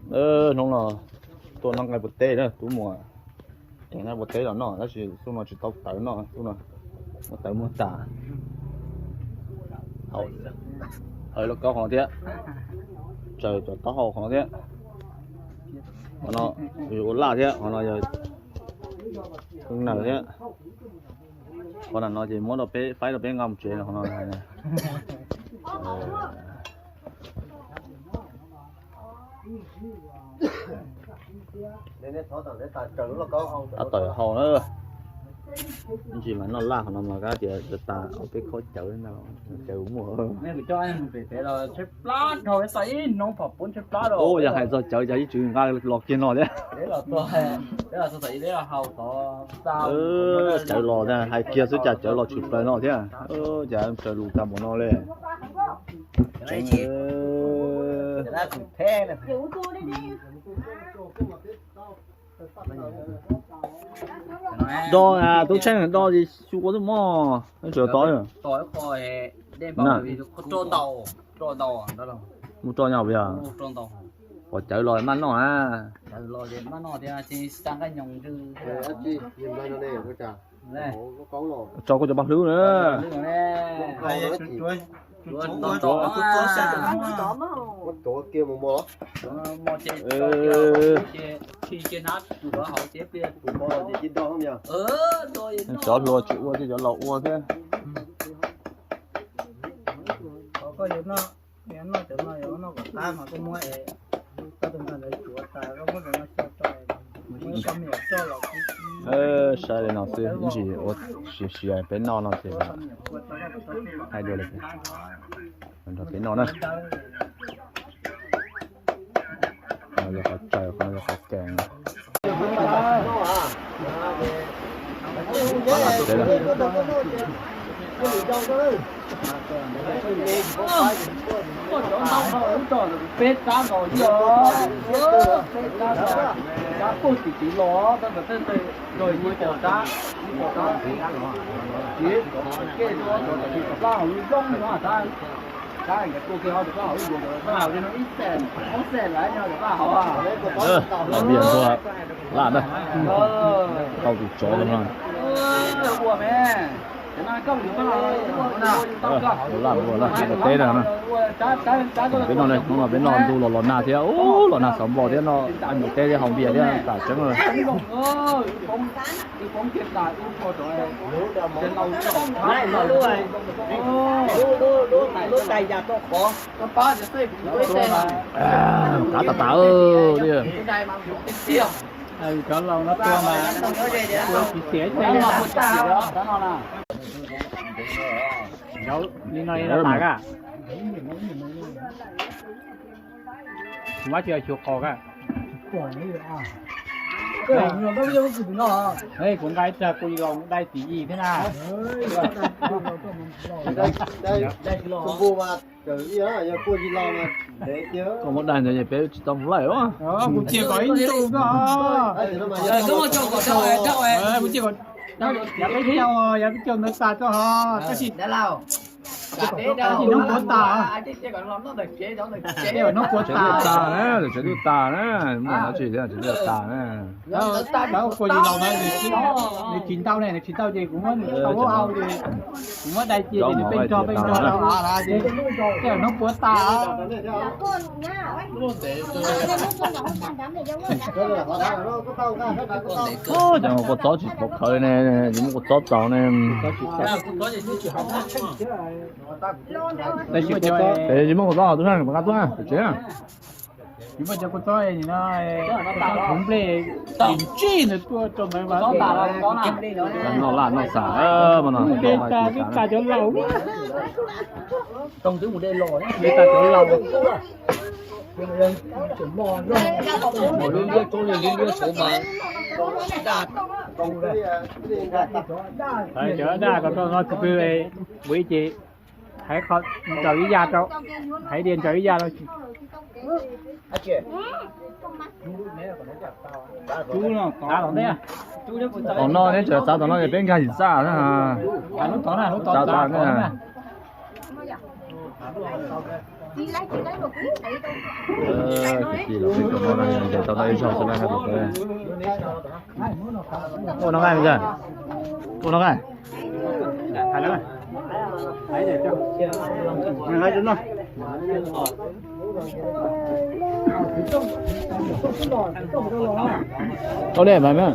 Hnub no tuaj noj nqaij pua teb na, tub muam ev nqaij pua teb los noj, tab sis xub no tsis tau tawv noj, xub no muab tawv muab tas. Hawm lauj kaub qhov no thiab, tsaws cov taub hau qhov no thiab. Qhov no yog ua laj thiab, qhov no yog kheej nawm thiab. Qhov no ces muab rau peb faib rau peb nqa mus tsev qhov no. Tab tom hau na. Ntsis mas noj laj qhov no mas kab tias tas peb khob cawv, cawv muaj. Ub, yog hais txog cawv cas ib txwm nqa los kiag no thiab. Cawv los hais kiag xwb cas cawv los tshwm plaws no thiab. Cas raws lus tag npaum no li. Do tub tshaj do xyu ua tub mog, tsuas to. Mus roj nyob yog pom cawv los maj noj na. Tso kuv cov paj hlwb na. Cov hluas tsis ua thiab cov laus ua thiab. Saib li no xwb, ib ntsis ua siav siav peb noj no ces hais dua li. Nrog peb noj na. Qhov no yog qhov tsaws, qhov no yog qhov kees. Peb rab nkaus li os, peb rab nkaus, rab puag tim tid los, rab nkaus tej ntawd los yog ib pob rab, ib pob rab, ces kej rau cov tim tom plab hauv lub zoo no, rab, rab nkawd tua kiag cov plab hauv lub zoo, plab hauv li no ib xees, ob xees lawm nyob cov plab hauv. Los npias ntua laj na, tau tus tsov no. Ua me, laj ua na, teb na. Peb noj ne, hnub no peb noj ntuj los los nag thiab, ub, los nag xav npo thiab, noj nqaij npua teb thiab haus npias thiab tas tseeb. Qav tas tas li. Cov laus no tua mas tua tsis xiam ib teg li. Li no li no tas ka. Kuv muab tsis xyuv qos ka. Kuv nqa ib tag kuv laus dai txiv yim thiab na. Koj muab dai ntawd ces peb tsis tau mus lawm os. Kuv cia kom ib ntu koj. Kuv cia kom yav peb caug, yav peb caug ntawd tas koj ho. Tab sis hnub puav tas, hnub puav tas na, tsev twb tas na, muaj dab tsi thiab, tsev twb tas na. Cov kua yig laus no nws tsis ntau ne, nws tsis ntau ces kuv muab nws tau au ces kuv muab dai cia ces nws pheej nrog pheej nrog rau av ces tej zaum hnub puav tas. Ces kua txob tsis pov khawv ne, ces muab kua txob txaus ne. Ces muab kua txob tub sab nqa tuaj tsev. Tsis muaj cov kua txob no, kua txob nplej, ntsij nws tuaj rau ntawd mas noj laj noj xav mas no. Npe tas, npe tas cov laus, npe tas cov laus. Cov daj kom tau no tus twg ua ib ce, hais qhov ntsaws ib yam rau, hais dias ntsaws ib yam rau. Qhov no neb tseem xav tom no ces peb nkag yim txaj na. Xav tom no. Kwv tij los peb cov no ncaws tau tau ib zaug xwb na, ua no nqaij, ua no nqaij. Tau dej mas na.